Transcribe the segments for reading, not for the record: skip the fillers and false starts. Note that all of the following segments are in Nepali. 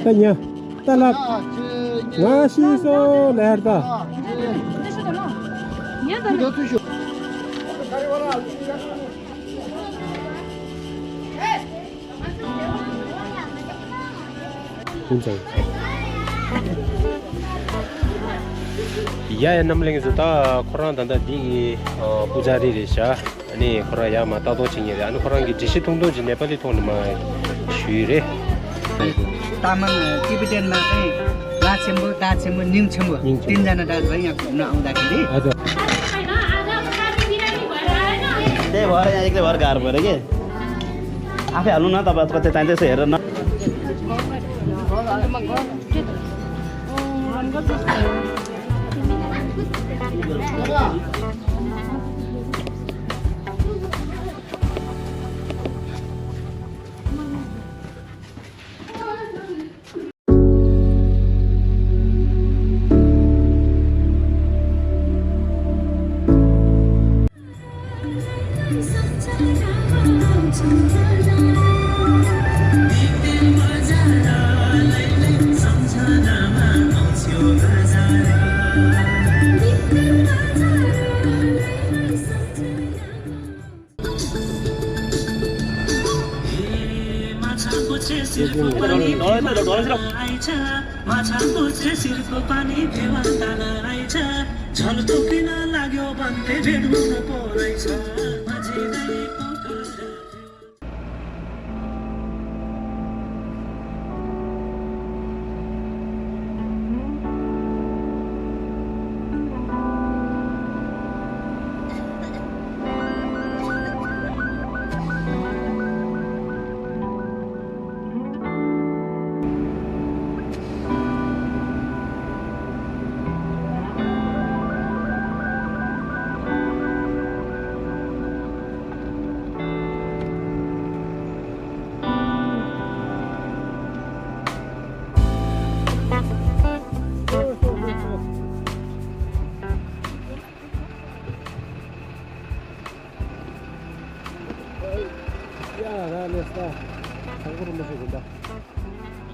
Tanya, talap. Nasiso lerda. Kunjang. Ya namling zata Quran tanda di pujari resha ani Quran ya mata to chingye anu Quran gi dishi tongdo ji Nepali thong ma shure Tamang टिबेटनमा चाहिँ लाचेम्बु दाचेम्बु निङछेम्बु तीनजना दाजुभाइ यहाँ घुम्न आउँदाखेरि त्यही भएर यहाँ एक्लै भएर गाह्रो भएर के आफै हाल्नु न तपाईँ कतै चाहिँदैछ हेरेर न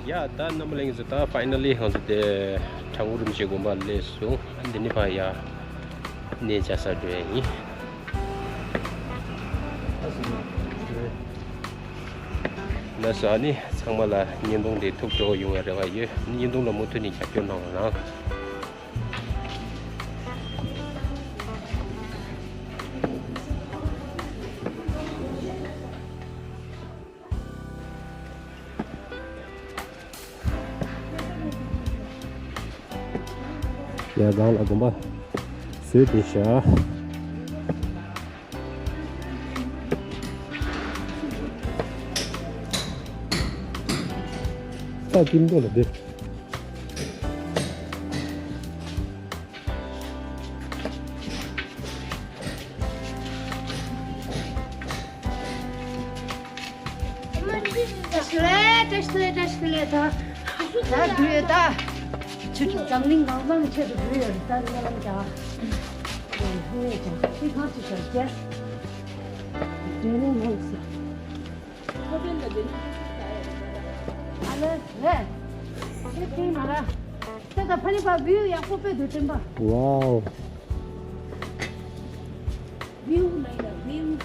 Ya, dan namling zata finally hang de changurum che gomba lesu andini pa ya ne jasa dwe ni na sa ni changmala nyendong de thuk jo yung ra wa ye nyendong la mo tu ni chapyo na na ya gang la gomba se desha ta kimdo la de Jamling Gawang Chet Real, Tangalanga. He can't suggest. Doing also. wow view like a view.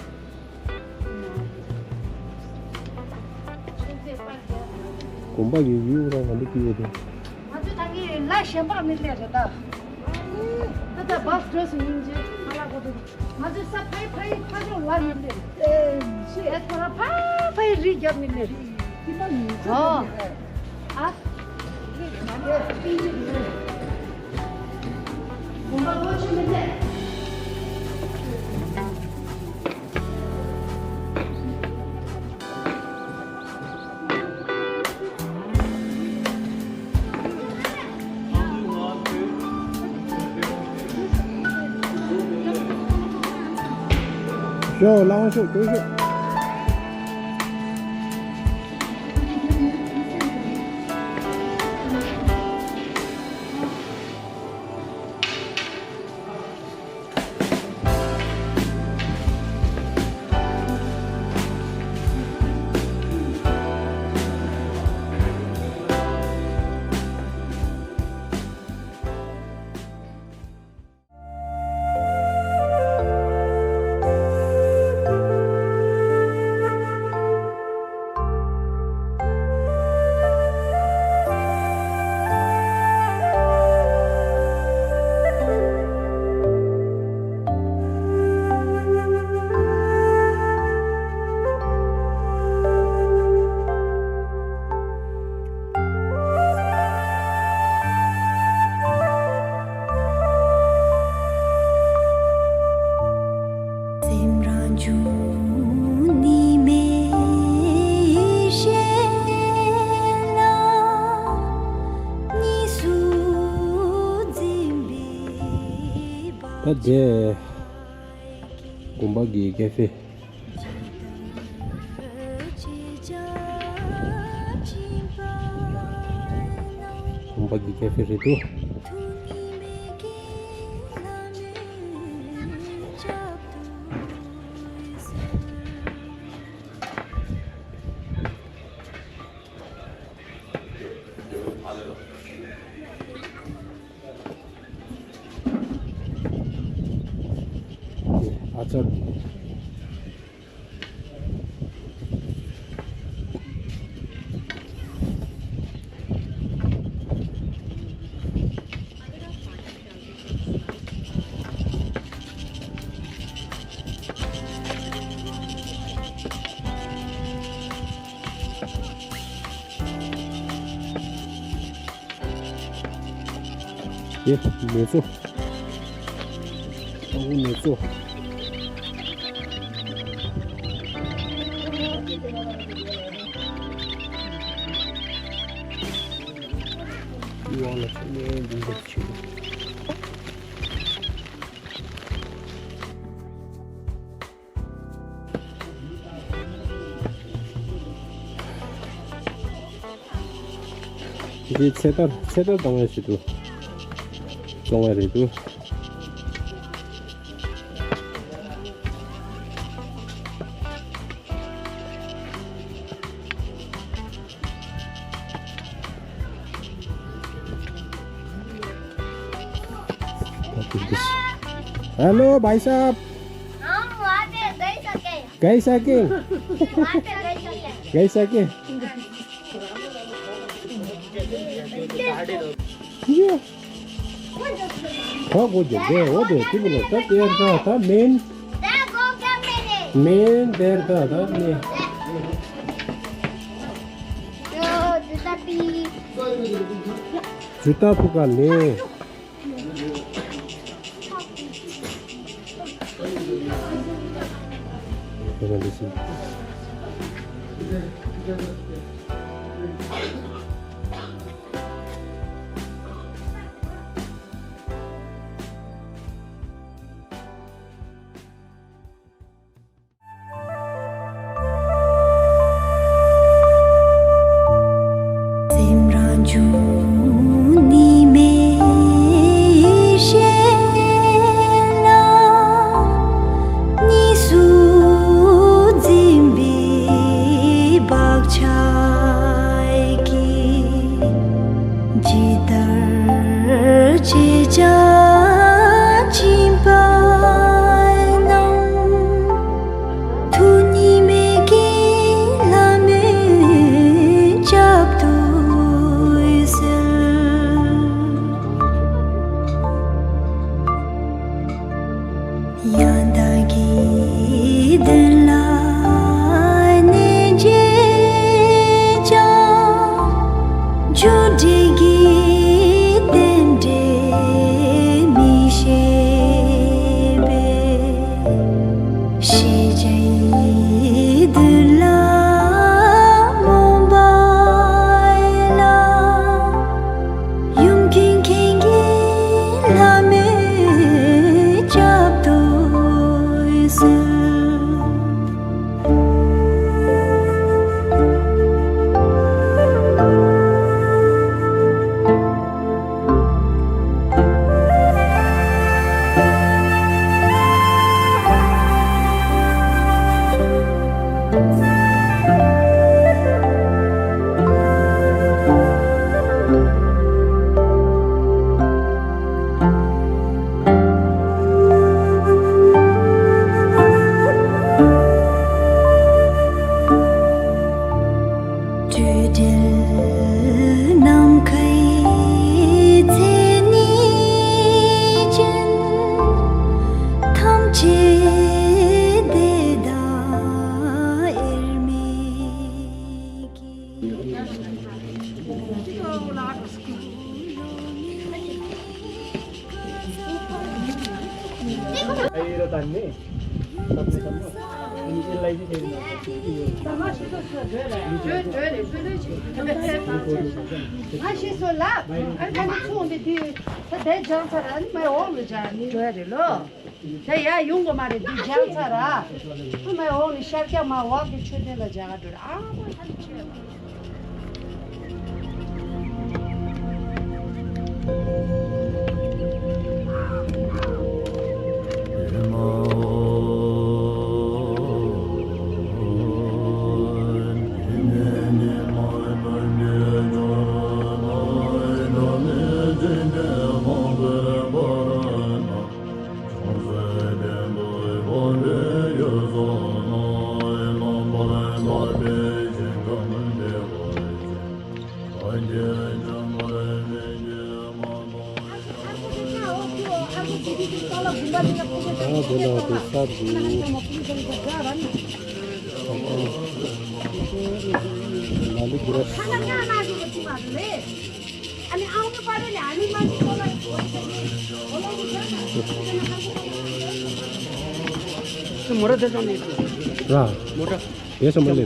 gomba gi view ra ngali ki de La shamba milya jata. Tata bus dress inje mala kodu. Maje sa pai phajo la milya. Si etora pai ri job milya. Oh. Ah. Gomba watch milya. Yo, lao su tu su. That's Kumbagi Cafe. Kumbagi Cafe itu. Acar. Nezo. Oh, nezo. Ini setar tangan situ, tangan itu. Halo, भाई साहब. हम वहाँ पे गई सके. गई सके. Yeah. Oh, good. There, people. That main. Main there, that main. Juta bukan nih. Jangan di sini. ये समझ ले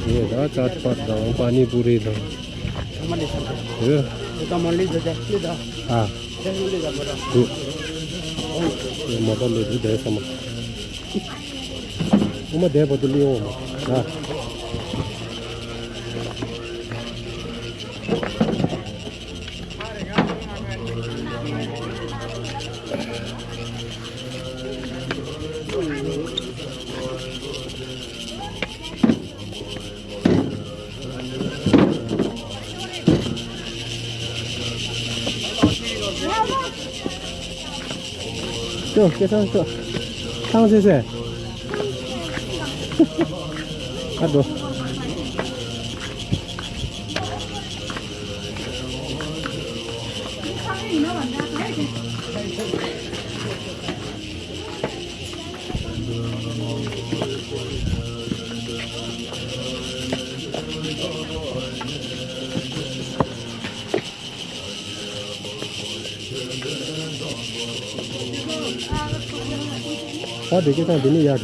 ये दा चाट पाट दा पानी पूरी दा ये तो मल्ली दे दा हां ये मदन ले दे सम उमा दे बदली हो हां 저, 계산서. 상세세. 가도. 아, 되게 잘 되네, 야.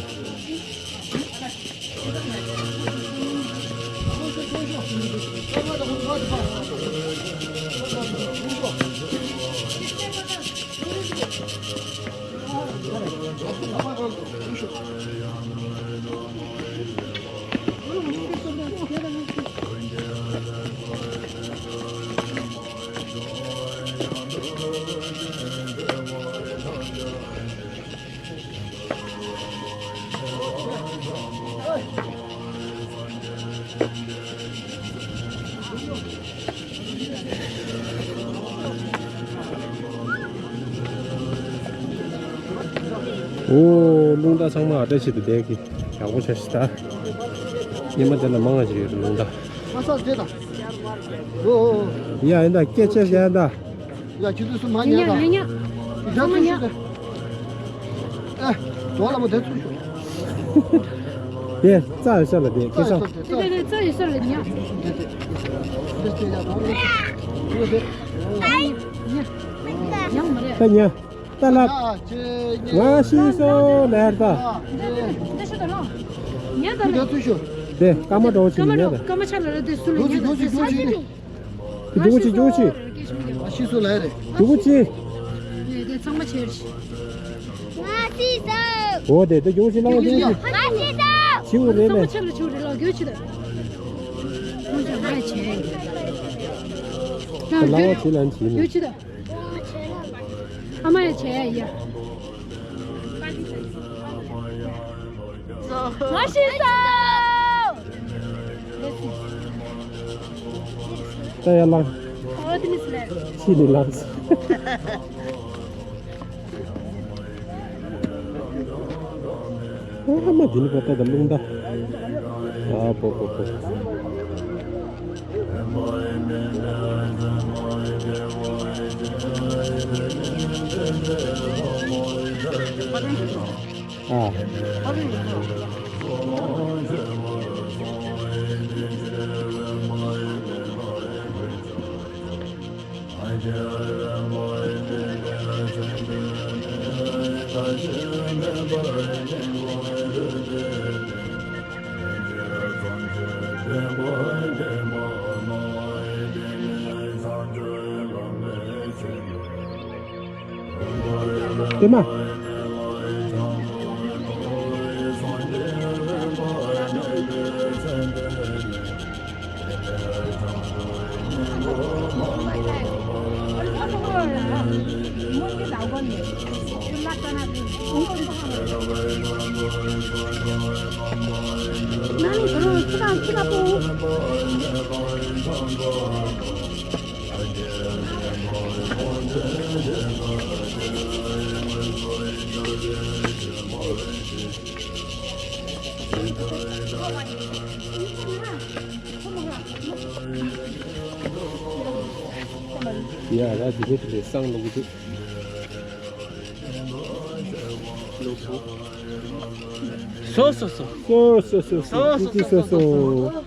오, 농다 정말 아저씨도 내기 하고 싶다. 이만들나 망아지려 농다. 가서 되다. 야, 인다 깨쳐야 한다. 야, 주도수 많이 하다. 아니야. 잠깐만요. 좋아하면 됐어. 예, 짜였어, 네, 계산. 네,这也是了你。그냥 따라 와시소 내다. 네, 까마도 오지 내다. 누구지 누구지? 시소 나야 돼. 누구지? 네, 정말 제일. 맛있어. 오, 네, 또 요시 나오지. 맛있어. 지우래네. 정말 제일 좋으려 교치다. 혼자 나의 제일. 나와 지난 지. 교치다. 아마의 제일이야. 맛있어. 따야랑. 어디 있을래? 치리랑스. 한번 드는 것 같다 lun다. 아, 보고. 아. Temba. Yeah, that's the good place. Sang logo too. So.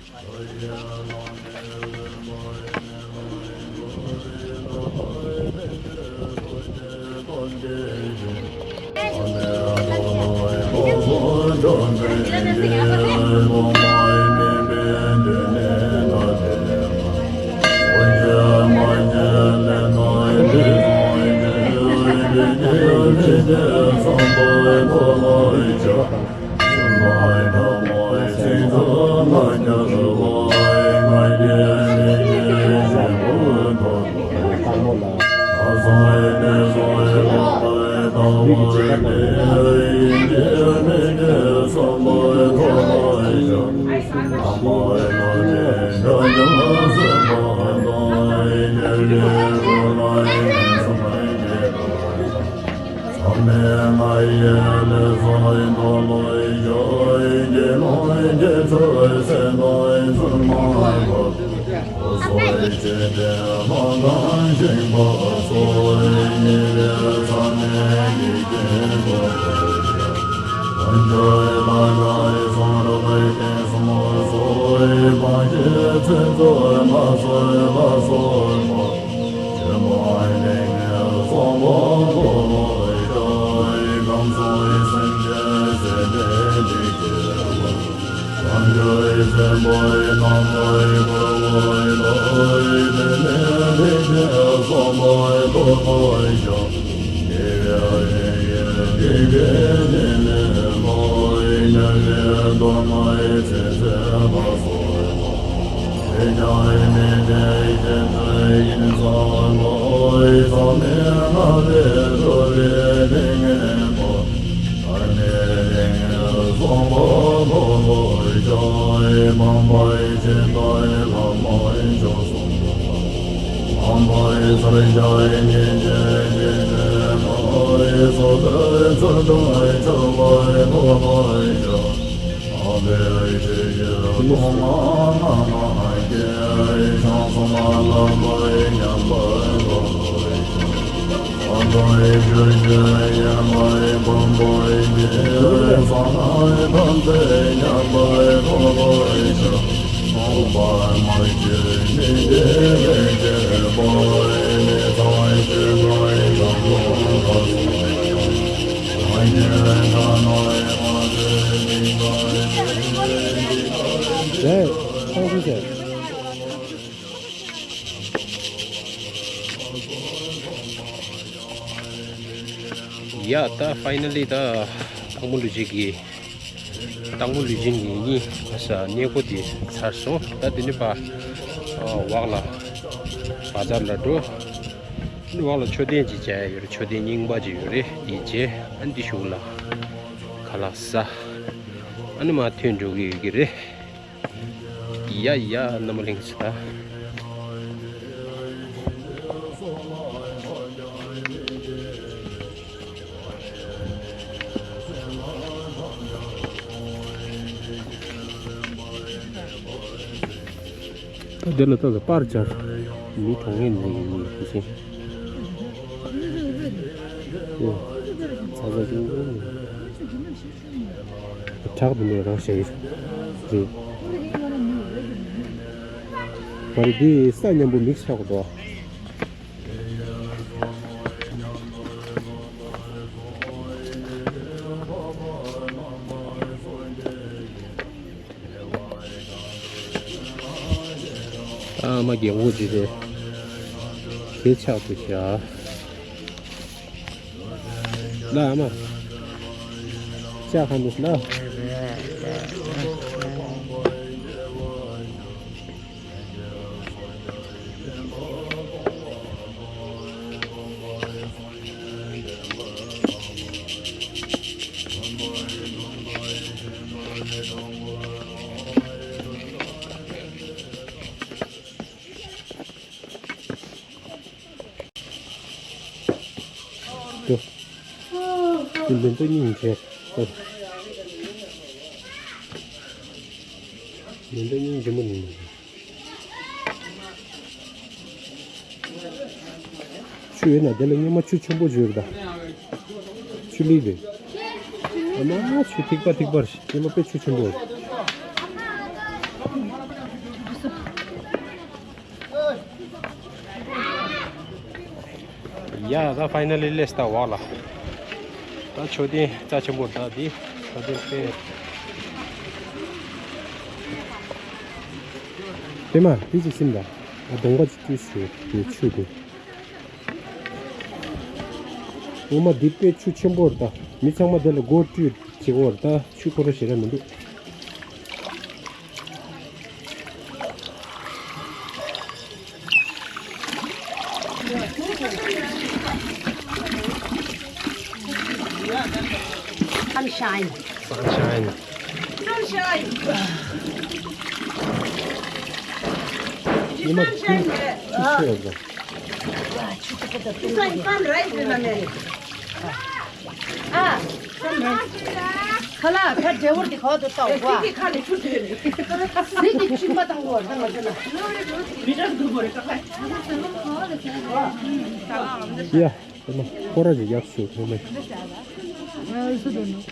Yeah, finally the Takmo Lujin ni sa neykor di sarso ta dini pa wala bazar la do wala choden ji ja yor choden ning ba ji yore di je andi shula khalasa anima thyen jogi gire ya namaling sa Dela toda parcha ni thongin ni kisi saza jingo tag bune ra shei ji bari di sanya bu mix ha ko 妈给物质的，别瞧不起啊！来嘛，下看的是那。对，这边都硬些，对，人都硬这么硬。去那点了，你们去全部去的，去里边。妈去tik bar，你们别去全部。Yeah, that finally list the wall. That should be such a good daddy. Tema, this is Simba. I don't want to shoot the shooting. Uma deep chuchimborda. Missama del go to Chivorda, Chukoroshiramadu. Sunshine. You must keep Hala, pet devil the call to talk. Yeah, coraggio, yaksu. I also don't know.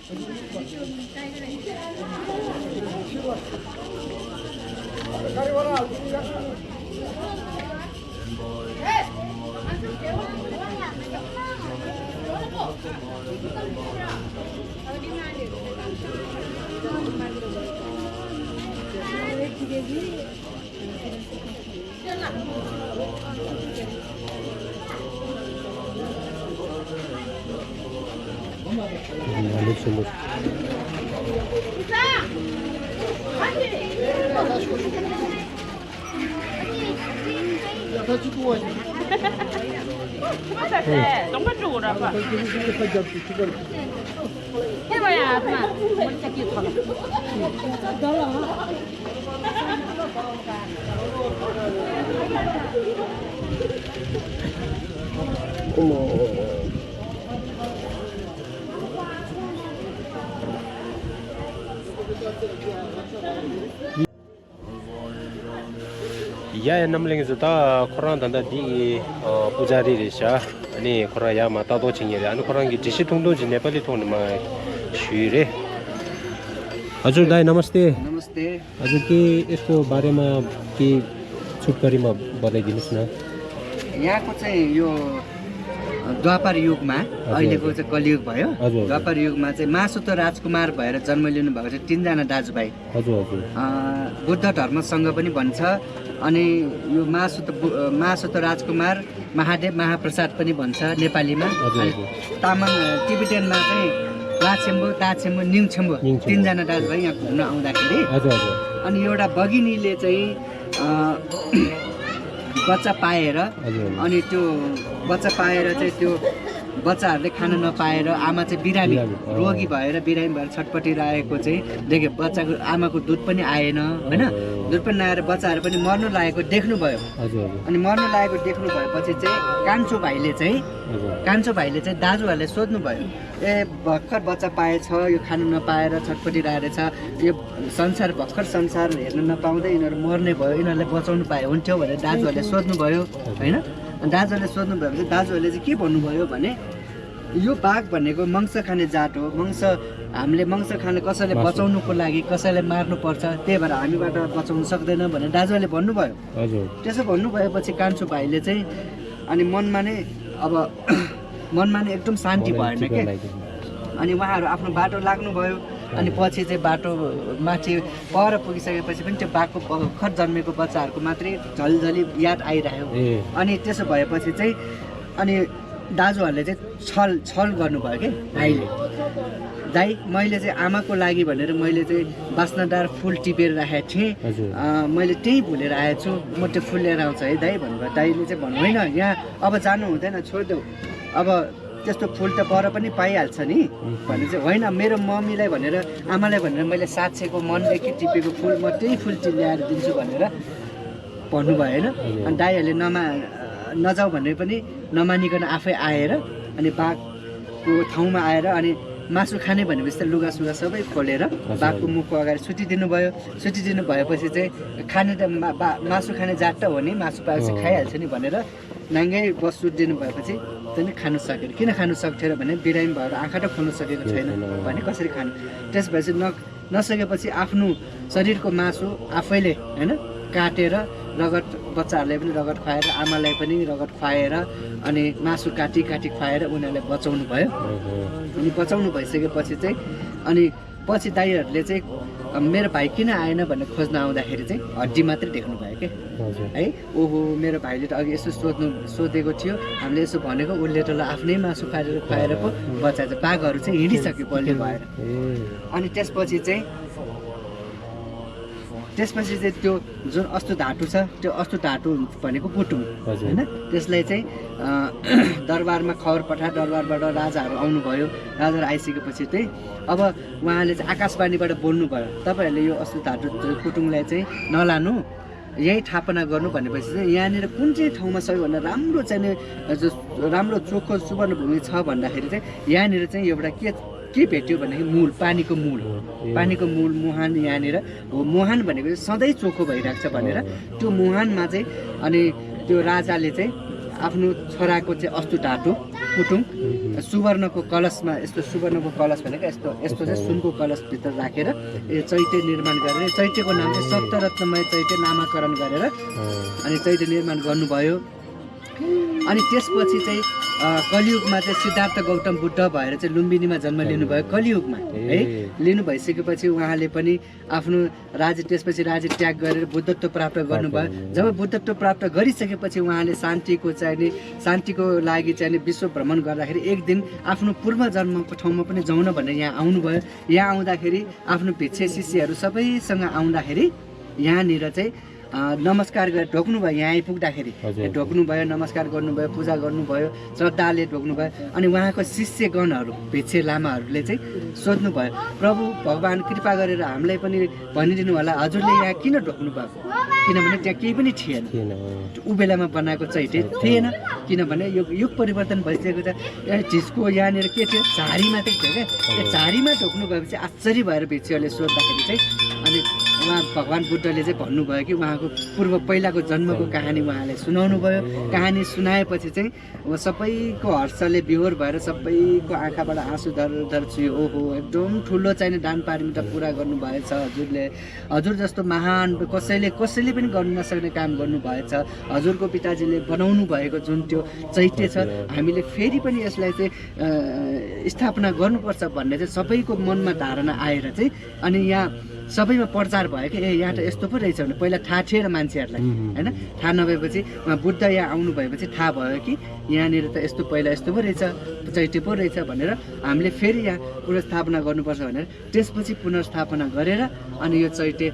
Yeah, namling zata Quran tanda di pujari resha ani Quran ya mata do chingere ani Quran ki jishi tungdo ji Nepali thon ma shure हजुर दाइ नमस्ते नमस्ते हजुर के यसको बारेमा के छुटकरीमा बताइदिनुस् न यहाँको चाहिँ यो द्वापर युगमा अहिलेको चाहिँ कलियुग भयो द्वापर युगमा चाहिँ मासुत राजकुमार भएर जन्म लिनु भएको चाहिँ 3 जना दाजुभाइ हजुर हजुर बुद्ध धर्मसँग पनि भन्छ अनि यो मासुत राजकुमार महादेव महाप्रसाद पनि भन्छ नेपालीमा तामाङ टिबेटनमा चाहिँ लाछेम्बु ताछेम्बु निङछेम्बु 3 जना दाजुभाइ यहाँ घुम्न आउँदाखेरि अनि एउटा बगिनीले चाहिँ बच्चा पाएर अनि त्यो बच्चा पाएर चाहिँ त्यो बच्चाहरूले खान नपाएर आमा चाहिँ बिरामी रोगी भएर बिरामी भएर छटपटिरहेको चाहिँ देख्यो बच्चाको आमाको दुध पनि आएन हैन दुध पनि नआएर बच्चाहरू पनि मर्न लागेको देख्नुभयो अनि मर्न लागेको देख्नु भएपछि चाहिँ कान्छो भाइले चाहिँ दाजुहरूले सोध्नुभयो ए भर्खर बच्चा पाएछ यो खानु नपाएर छटपटिरहेछ यो संसार भर्खर संसार हेर्न नपाउँदै यिनीहरू मर्ने भयो यिनीहरूलाई बचाउनु पाए हुन्थ्यो भनेर दाजुहरूले सोध्नुभयो हैन दाजुहरूले सोध्नु भएपछि दाजुहरूले चाहिँ के भन्नुभयो भने यो बाघ भनेको मांस खाने जात हो हामीले मांस खाने कसैले बचाउनुको लागि कसैले मार्नु पर्छ त्यही भएर हामीबाट बचाउन सक्दैन भनेर दाजुहरूले भन्नुभयो त्यसो भन्नुभएपछि कान्छो भाइले चाहिँ अनि मनमा नै एकदम शान्ति भएन के अनि उहाँहरू आफ्नो बाटो लाग्नुभयो अनि पछि चाहिँ बाटो माथि पर पुगिसकेपछि पनि त्यो बाघको भर्खर जन्मेको बच्चाहरूको मात्रै झलझली याद आइरह्यो अनि त्यसो भएपछि चाहिँ अनि दाजुहरूले चाहिँ छल गर्नुभयो कि भाइले दाइ मैले चाहिँ आमाको लागि भनेर मैले चाहिँ बास्नादार फुल टिपेर राखेको थिएँ मैले त्यही भुलेर आएछु म त्यो फुल लिएर आउँछु है दाइ भन्नुभयो दाइले चाहिँ भन्नु होइन यहाँ अब जानु हुँदैन छोडिदेऊ अब त्यस्तो फुल त पर पनि पाइहाल्छ नि भने चाहिँ होइन मेरो मम्मीलाई भनेर आमालाई भनेर मैले साँचेको मनदेखि टिपेको फुल म त्यही फुल ल्याएर दिन्छु भनेर भन्नुभयो होइन अनि दाइहरूले नजाऊ भने पनि नमानिकन आफै आएर अनि बाघको ठाउँमा आएर अनि मासु खाने भनेपछि त लुगासुगा सबै खोलेर बाघको मुखको अगाडि सुतिदिनु भयो सुतिदिनु भएपछि चाहिँ खाने त मासु खाने जात त हो नि मासु पाएपछि खाइहाल्छ नि भनेर नाङ्गै बस सुतिदिनु भएपछि चाहिँ खानु सकेन किन खानु सक्थेन भने बिरामी भएर आँखा त खोल्नु सकेको छैन भने कसरी खानु त्यसपछि नसकेपछि आफ्नो शरीरको मासु आफैले होइन काटेर रगत बच्चाहरूलाई पनि रगत खुवाएर आमालाई पनि रगत खुवाएर अनि मासु काटी खुवाएर उनीहरूलाई बचाउनु भयो अनि बचाउनु भइसकेपछि चाहिँ अनि पछि दाइहरूले चाहिँ मेरो भाइ किन आएन भनेर खोज्न आउँदाखेरि चाहिँ हड्डी मात्रै देख्नु भयो क्या है ओहो मेरो भाइले त अघि यसो सोधेको थियो हामीले यसो भनेको उसले त ल आफ्नै मासु खुवाएर पो बचाएछ बाघहरू चाहिँ हिँडिसक्यो बलियो भएर अनि त्यसपछि चाहिँ त्यो जुन अस्तु धातु छ त्यो अस्तु धातु भनेको पुटुङ होइन त्यसलाई चाहिँ दरबारमा खबर पठाए दरबारबाट राजाहरू आउनुभयो राजाहरू आइसकेपछि चाहिँ अब उहाँले चाहिँ आकाशवाणीबाट बोल्नुभयो तपाईँहरूले यो अस्तु धातु पुटुङलाई चाहिँ नलानु यहीँ स्थापना गर्नु भनेपछि चाहिँ यहाँनिर कुन चाहिँ ठाउँमा सबैभन्दा राम्रो चाहिँ राम्रो चोखो सुवर्णभूमि छ भन्दाखेरि चाहिँ यहाँनिर चाहिँ एउटा के भेट्यो भनेदेखि मूल पानीको मूल मुहान यहाँनिर हो मुहान भनेको चाहिँ सधैँ चोखो भइरहेको छ भनेर त्यो मुहानमा चाहिँ अनि त्यो राजाले चाहिँ आफ्नो छोराको चाहिँ अस्तु धातु पुटुङ सुवर्णको कलशमा यस्तो सुवर्णको कलश भनेको यस्तो चाहिँ सुनको कलशभित्र राखेर चैत्य निर्माण गरेर चैत्यको नाम चाहिँ सप्तरत्नमय चैत्य नामाकरण गरेर अनि चैत्य निर्माण गर्नुभयो अनि त्यसपछि चाहिँ कलियुगमा चाहिँ सिद्धार्थ गौतम बुद्ध भएर चाहिँ लुम्बिनीमा जन्म लिनुभयो कलियुगमा है लिनु भइसकेपछि उहाँले पनि आफ्नो राज्य त्यसपछि राज्य त्याग गरेर बुद्धत्व प्राप्त गर्नुभयो जब बुद्धत्व प्राप्त गरिसकेपछि उहाँले शान्तिको लागि चाहिँ विश्व भ्रमण गर्दाखेरि एक दिन आफ्नो पूर्व जन्मको ठाउँमा पनि जाउन भनेर यहाँ आउनुभयो यहाँ आउँदाखेरि आफ्नो भिक्षे शिष्यहरू सबैसँग आउँदाखेरि यहाँनिर चाहिँ नमस्कार गरेर ढोक्नुभयो यहाँ आइपुग्दाखेरि ढोक्नुभयो नमस्कार गर्नुभयो पूजा गर्नुभयो श्रद्धाले ढोक्नुभयो अनि उहाँको शिष्यगणहरू भिक्षे लामाहरूले चाहिँ सोध्नुभयो प्रभु भगवान् कृपा गरेर हामीलाई पनि भनिदिनु होला हजुरले यहाँ किन ढोक्नु भएको किनभने त्यहाँ केही पनि थिएन ऊ बेलामा बनाएको चैत्य थिएन किनभने यो युग परिवर्तन भइसकेको छ झिस्को यहाँनिर के थियो झारी मात्रै थियो क्या त्यो झारीमा ढोक्नु भएपछि आश्चर्य भएर भिक्षेहरूले सोद्धाखेरि चाहिँ अनि उहाँ भगवान् बुद्धले चाहिँ भन्नुभयो कि उहाँको पूर्व पहिलाको जन्मको कहानी उहाँले सुनाउनु भयो कहानी सुनाएपछि चाहिँ सबैको हर्षले विहोर भएर सबैको आँखाबाट आँसु धर छुयो ओहो एकदम ठुलो चाहिने दान पारमिता पुरा गर्नुभएछ हजुरले हजुर जस्तो महान कसैले पनि गर्नु नसक्ने काम गर्नुभएछ हजुरको पिताजीले बनाउनु भएको जुन त्यो चैत्य छ हामीले फेरि पनि यसलाई चाहिँ स्थापना गर्नुपर्छ भन्ने चाहिँ सबैको मनमा धारणा आएर चाहिँ अनि यहाँ सबैमा प्रचार भयो कि यहाँ त यस्तो पो रहेछ भने पहिला थाहा थिएन मान्छेहरूलाई होइन थाहा नभएपछि उहाँ बुद्ध यहाँ आउनु भएपछि थाहा भयो कि यहाँनिर त यस्तो पहिला यस्तो पो रहेछ चैत्य पो रहेछ भनेर हामीले फेरि यहाँ पुनर्स्थापना गर्नुपर्छ भनेर त्यसपछि पुनर्स्थापना गरेर अनि यो चैत्य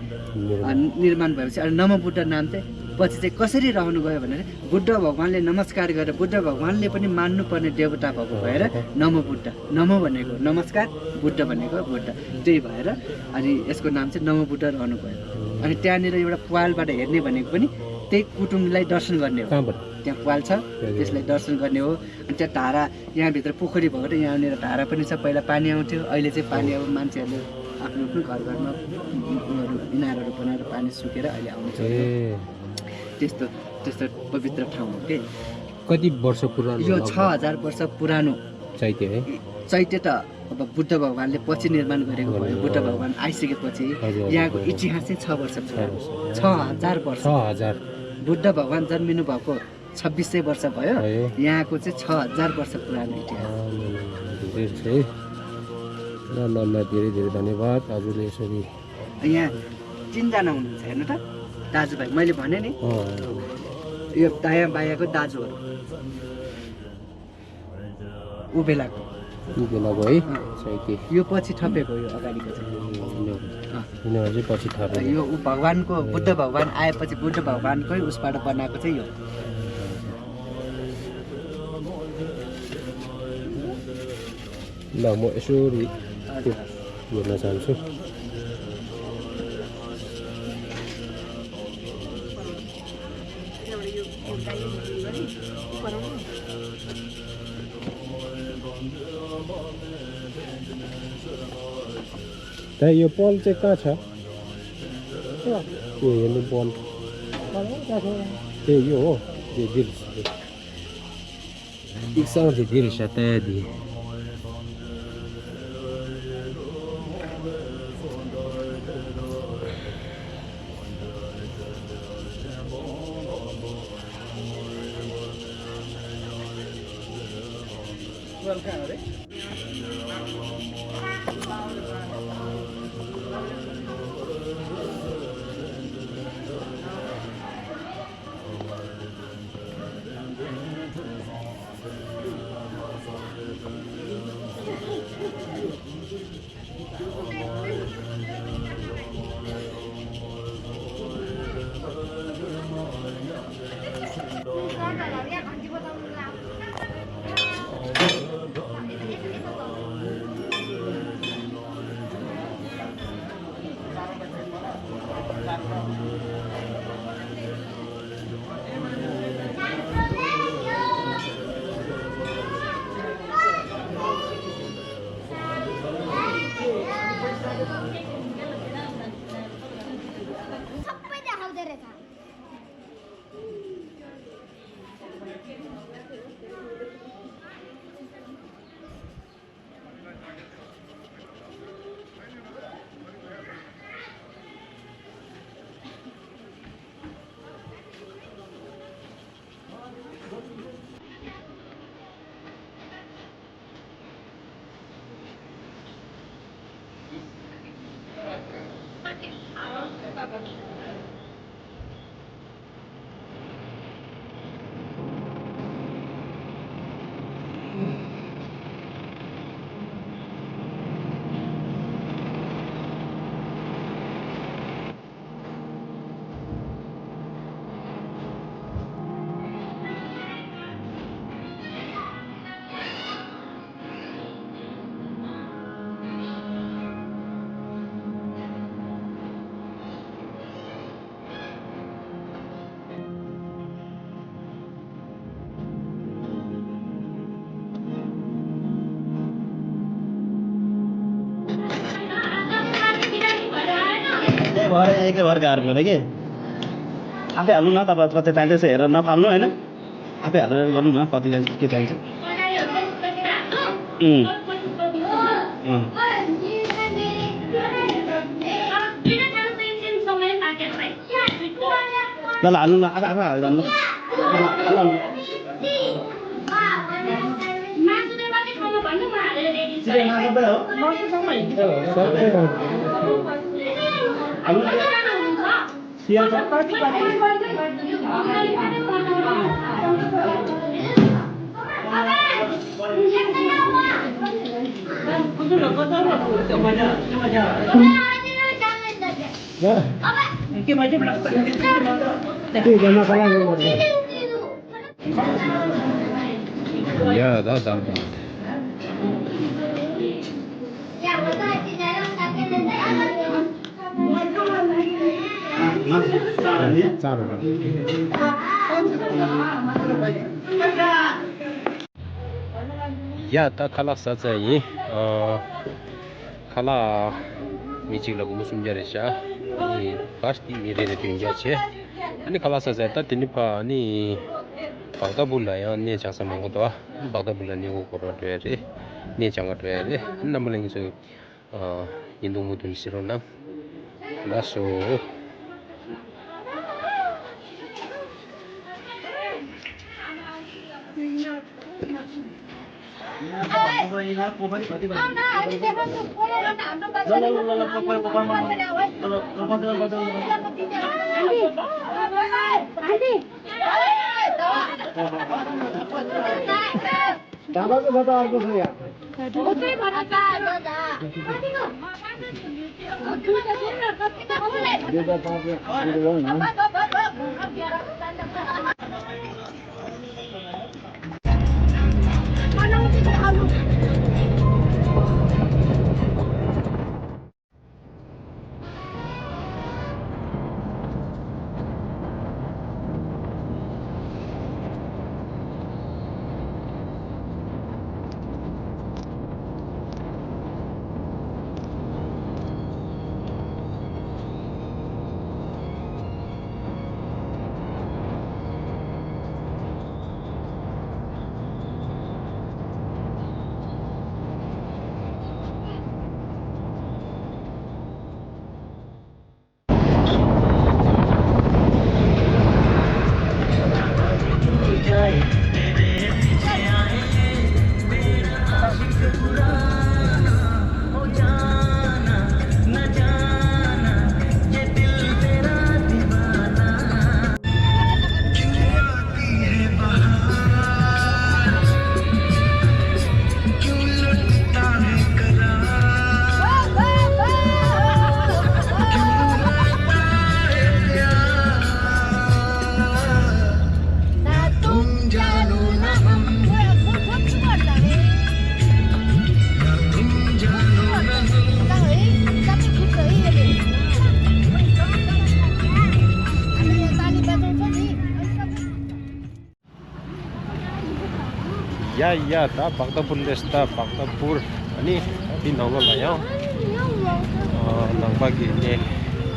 निर्माण भएपछि अनि नमोबुद्ध नाम चाहिँ पछि चाहिँ कसरी रहनु गयो भने बुद्ध भगवान्ले नमस्कार गरेर बुद्ध भगवान्ले पनि मान्नुपर्ने देवता भएको भएर नमोबुद्ध नमो भनेको नमस्कार बुद्ध भनेको बुद्ध त्यही भएर अनि यसको नाम चाहिँ नमोबुद्ध रहनु गयो अनि त्यहाँनिर एउटा पालबाट हेर्ने भनेको पनि त्यही कुटुम्बलाई दर्शन गर्ने हो त्यहाँ पाल छ त्यसलाई दर्शन गर्ने हो अनि त्यहाँ धारा यहाँभित्र पोखरी भएको यहाँनिर धारा पनि छ पहिला पानी आउँथ्यो अहिले चाहिँ पानी अब मान्छेहरूले आफ्नो आफ्नो घरमा इनारहरू बनाएर पानी सुकेर अहिले आउँछ त्यस्तो पवित्र ठाउँ हो कि कति वर्ष पुरानो यो 6000 वर्ष पुरानो चैत्य है चैत्य त अब बुद्ध भगवान्ले पछि निर्माण गरेको भयो बुद्ध भगवान् आइसकेपछि यहाँको इतिहास चाहिँ 6 वर्ष पुरानो 6000 वर्ष 6000 बुद्ध भगवान् जन्मिनु भएको 2600 वर्ष भयो यहाँको चाहिँ 6000 वर्ष पुरानो इतिहास ल ल ल धेरै धेरै धन्यवाद हजुरले यसरी यहाँ 3 जना हुनुहुन्छ हेर्नु त दाजुभाइ मैले भने नि अँ यो दायाँ बायाँको दाजुहरू ऊ बेलाको ऊ बेलाको है साइके यो पछि थपेको यो अगाडिको चाहिँ यिनीहरू चाहिँ पछि थपेको यो ऊ भगवानको बुद्ध भगवान आएपछि बुद्ध भगवानकै उसबाट बनाएको चाहिँ यो ल म यसरी हेर्न चाहन्छु त यो पल चाहिँ कहाँ छ यो हेर्नु पल ए यो हो ये दिल एक साथ दिल शायद भएर एक्लै भएर गाह्रो पर्यो कि आफै हाल्नु न तपाईँ कति चाहिन्छ हेरेर नफाल्नु होइन आफै हालेर गर्नु न कति के चाहिन्छ ल हाल्नु न आफै आफै हालेर जानु या दादा या त खालासा चाहिँ खाला मिचिगलाको मुसुम रहेछ अनि फर्स्ट मिरेर पिन्छ छ अनि खालासा चाहिँ त तिनी पनि भक्तपुर या ने चासम को भक्तपुर ने को रे ने चांगा रे नमलेंग सो हिन्दू मुदुन सिरो नाम लासो यहाँ पोखरी कति भयो आउन हामी देखाउँछौँ कोले गर्न हाम्रो बाछाले ढाबाको छ त अर्को छ यहाँ उतै भन त Ya, ta Bhaktapur lesta Bhaktapur ani di nongol la ya. Nang bagi ni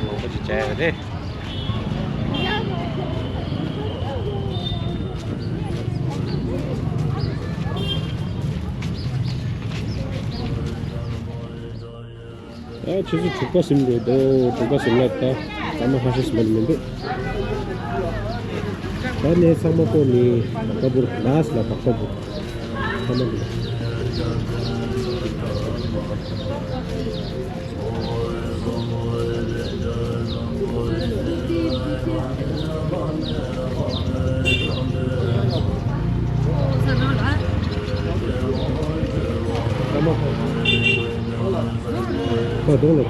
mau cari deh. 지수 죽었습니다. 죽었습니다. 아마 하셨으면 Dane sama ko ni Bhaktapur nas la Bhaktapur. Sama dia. Sama ko. Kau dulu.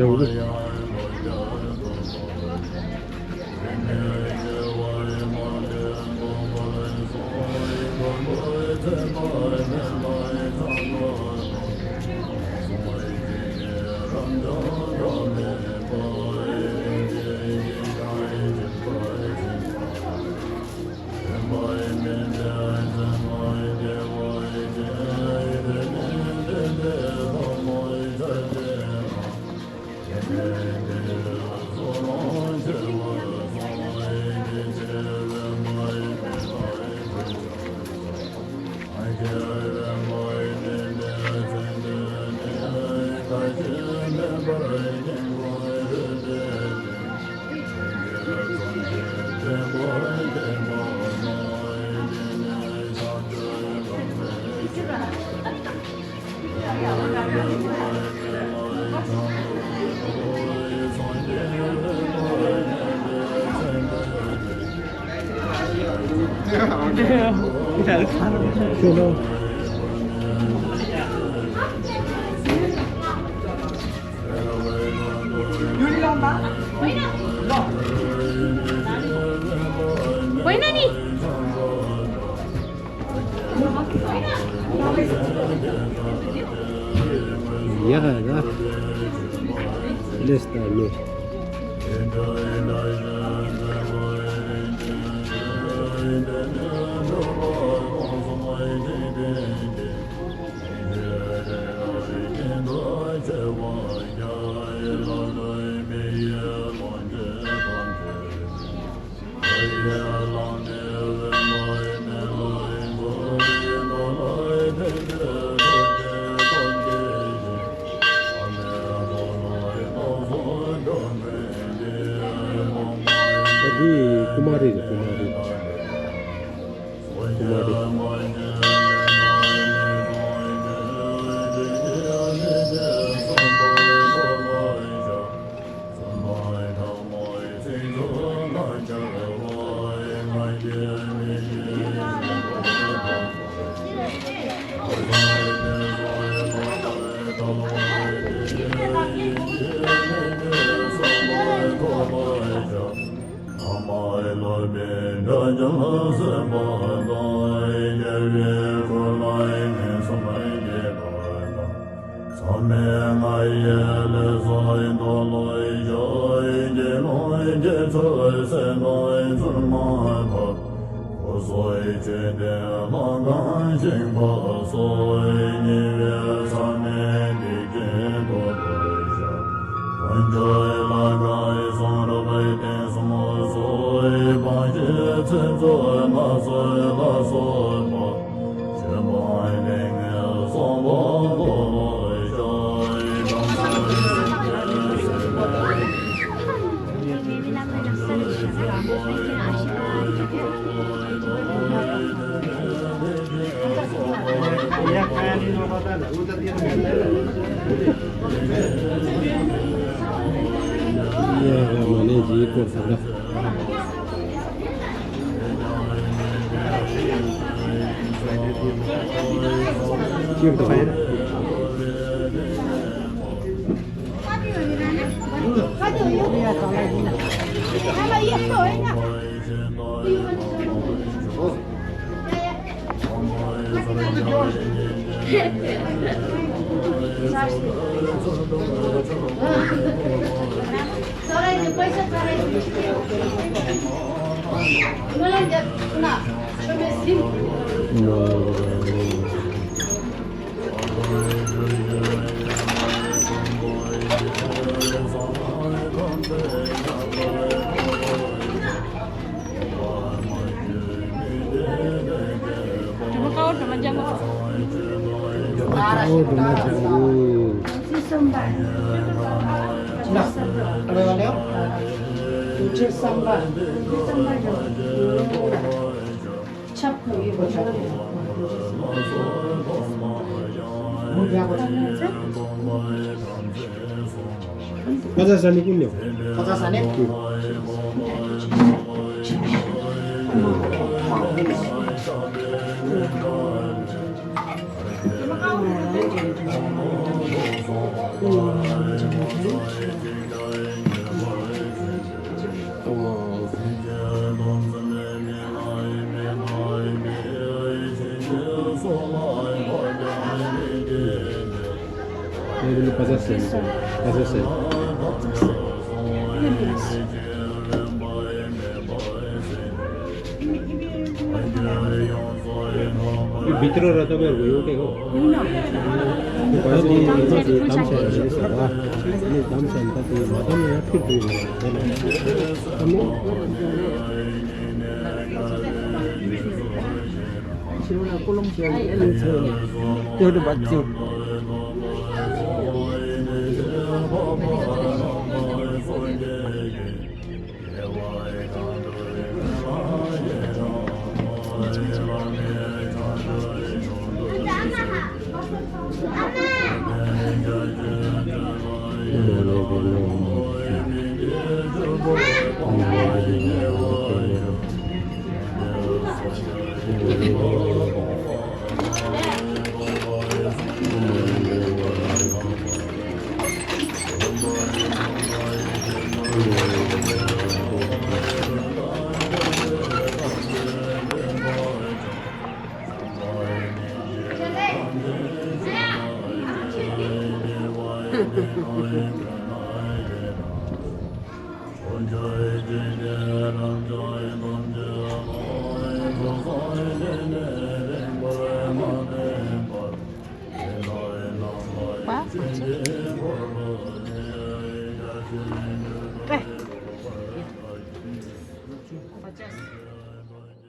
정도.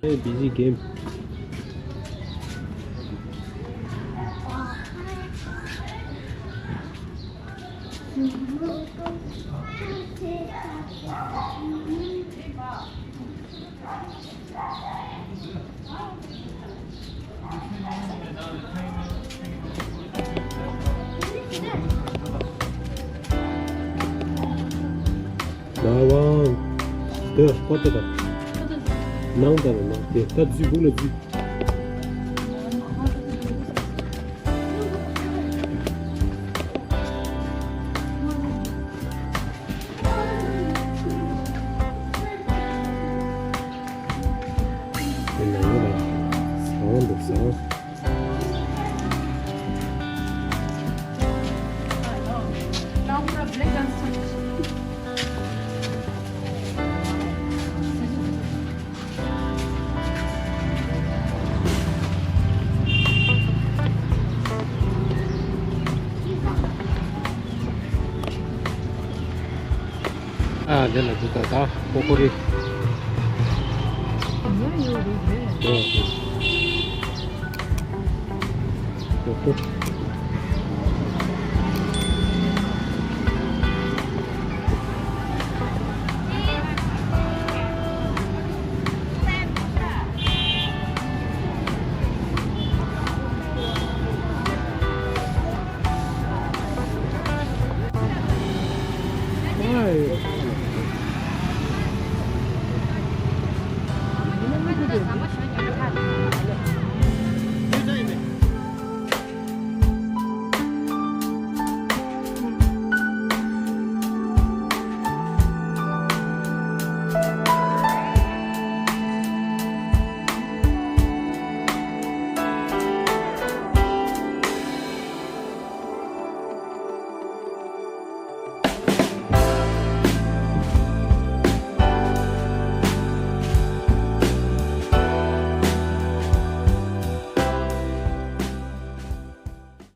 Hey, busy game. 나와. 더 버터다. 나온다는 거. 예, 다 주지 몰라지. 아, 내가 그거 다 꼬꼬리. 어.